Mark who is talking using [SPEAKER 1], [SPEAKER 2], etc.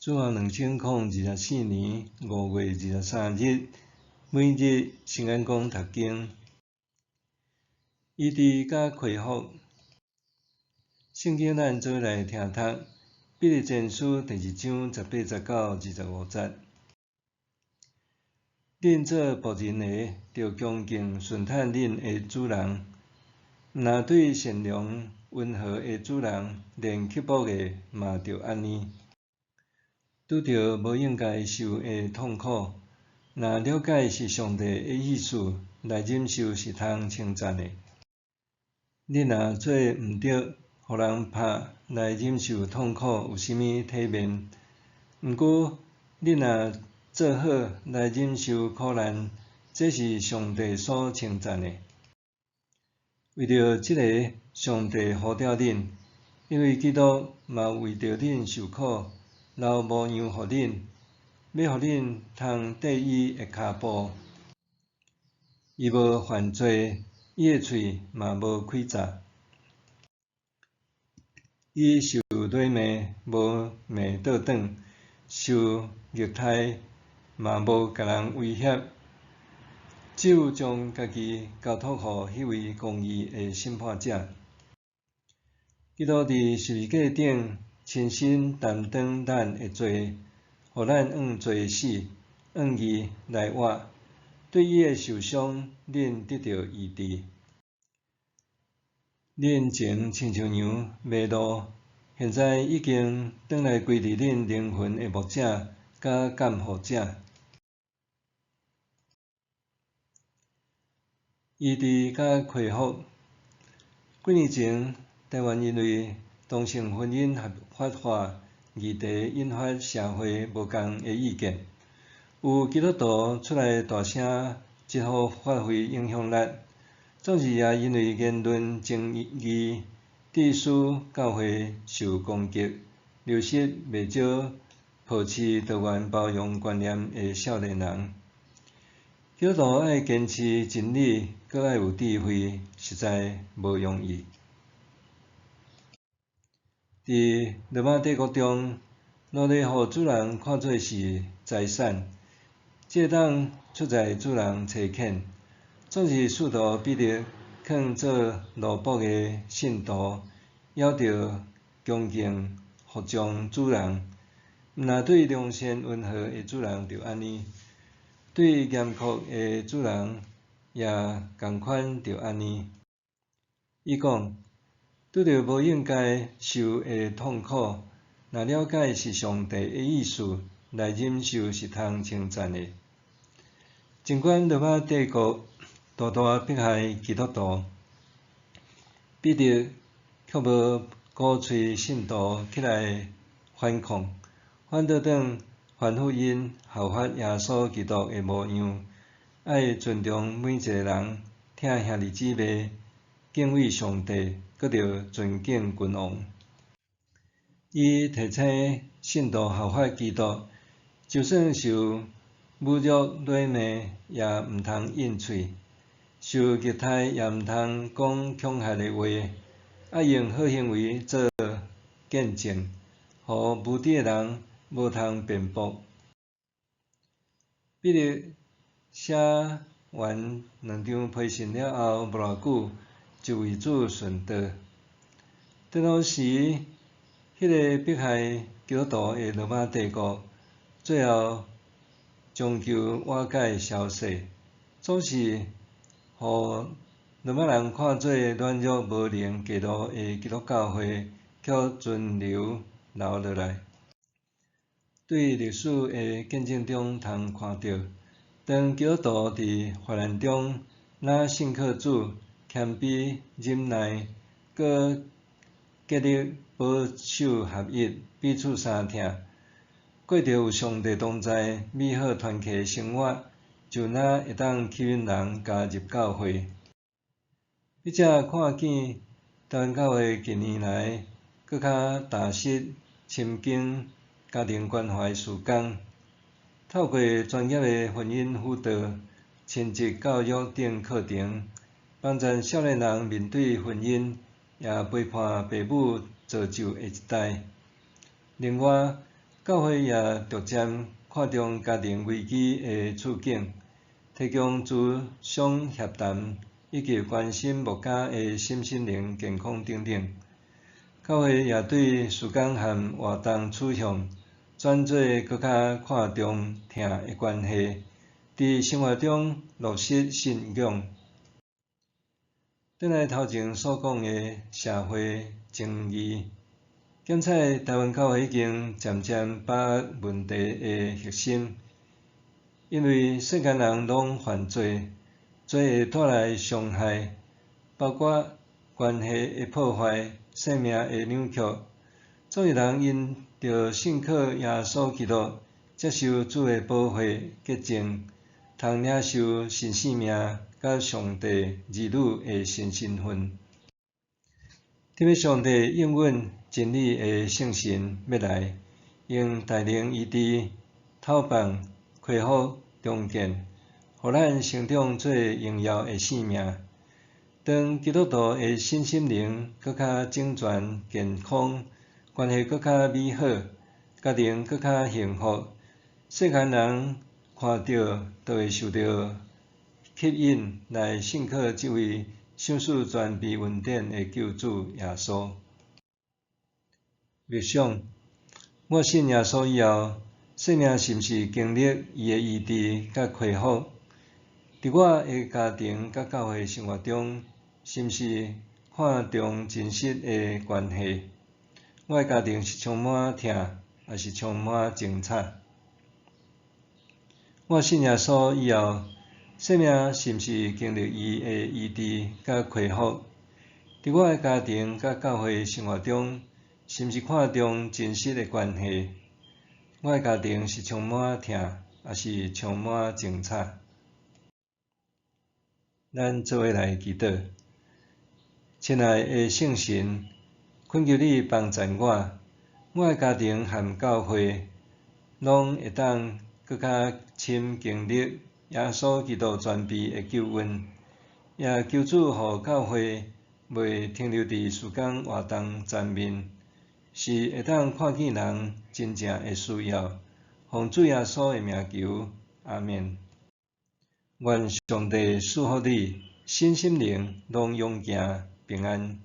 [SPEAKER 1] 主後2024年5月23日，每日聖眼光讀經，醫治佮恢復。聖經咱做伙來聽讀，彼得前書第二章18節到25節。恁做僕人的，著恭敬順趁恁的主人，毋但對善良溫和的主人，連刻薄的嘛著按呢。拄著無應該受的痛苦，若了解是上帝的意思，來忍受是通稱讚的。恁若做毋著，予人拍來忍受痛苦，有啥物體面？毋過，恁若做好來忍受苦難，這是上帝所稱讚的。為著這个，上帝呼召恁，因為基督嘛為著恁受苦，留模樣予恁，欲予恁通綴伊的跤步。伊無犯罪，伊的喙嘛無詭詐。伊受辱罵，無罵倒轉；受虐待，嘛無共人威脅。只有將家己交託予彼位公義的審判者。基督佇十字架頂親身擔當咱的罪，予咱按罪死，按義來活。對伊的受傷，恁得著醫治。恁前親像羊迷路，現在已經轉來歸佇恁靈魂的牧者佮監護者。醫治佮恢復。幾年前，台灣因為同性婚姻合法化議題引發社會無仝的意見，有基督徒出來大聲疾呼發揮影響力，總是也因為言論爭議，致使教會受攻擊，流失袂少抱持多元包容觀念的少年人。基督徒愛堅持真理，閣愛有智慧，實在無容易。佇羅馬帝國中，奴隸予主人看做是財產，這會當出在主人差遣。總是使徒彼得勸做奴僕的信徒，猶著恭敬服從主人，毋但對良善溫和的主人著按呢，對嚴酷的主人也仝款著按呢。伊講，拄著無應該受的痛苦，若了解是上帝的意思，來忍受是通稱讚的。儘管羅馬帝國大大迫害基督徒，彼得卻無鼓吹信徒起來反抗，反倒轉吩咐𪜶效法耶穌基督的模樣，愛尊重每一个人，疼兄弟姊妹，敬畏上帝，閣著尊敬君王。伊提醒信徒效法基督，就算受侮辱、辱罵，也毋通應喙；受虐待，也毋通講恐嚇的話，愛用好行為做見證，予無知的人無通辯駁。彼得寫完兩張批信了後，無偌久就為主殉道。當時，彼个迫害基督徒的羅馬帝國，最後終究瓦解消逝，總是予羅馬人看做軟弱無能、假冒的基督教會，卻存留留落來。對歷史的見證中通看著，當基督徒佇患難中，若信靠主、謙卑忍耐，閣竭力保守合一，彼此相疼，過著有上帝同在、美好團契的生活，就若會當吸引人加入教會。筆者看見台灣教會近年來閣較踏實深耕家庭關懷事工，透過專業的婚姻輔導、親職教育等課程，幫助少年人面對婚姻，也陪伴爸母造就下一代。另外，教會也逐漸看重家庭危機的處境，提供諮商協談，以及關心牧家的身心靈健康等等。教會也對事工和活動取向轉做閣較看重疼的關係，佇生活中落實信仰。轉來頭前所講的社會正義，檢採台灣教會已經漸漸把握問題的核心，因為世間人攏犯罪，罪會帶來傷害，包括關係的破壞、生命的扭曲。總有人因著信靠耶穌基督，接受主的寶血潔淨，通領受新生命，佮上帝兒女的新身份。特別上帝應允真理的聖神欲來，用大能醫治、透放、恢復、重建，予咱成長做榮耀的生命。當基督徒的身心靈閣較整全健康，關係閣較美好，家庭閣較幸福，世間人看著就會受著吸引來信靠這位賞賜全備恩典的救主耶穌。默想，我信耶穌以後，生命是毋是經歷伊的醫治佮恢復？佇我的家庭佮教會生活中，是毋是看重真實的關係？我的家庭是充滿疼，抑是充滿爭吵？我信耶穌以後，生命是毋是經歷伊的醫治佮恢復？佇我的家庭佮教會生活中，是毋是看重真實的關係？我的家庭是充滿疼，抑是充滿爭吵？咱做伙來祈禱。親愛的聖神，懇求你幫贊我，我的家庭和教會攏會當閣較深經歷耶穌基督全備的救恩，也求主予教會袂停留佇事工活動層面，是會當看見人真正的需要。奉主耶穌的名求，阿們。願上帝賜福你，身心靈攏勇健平安。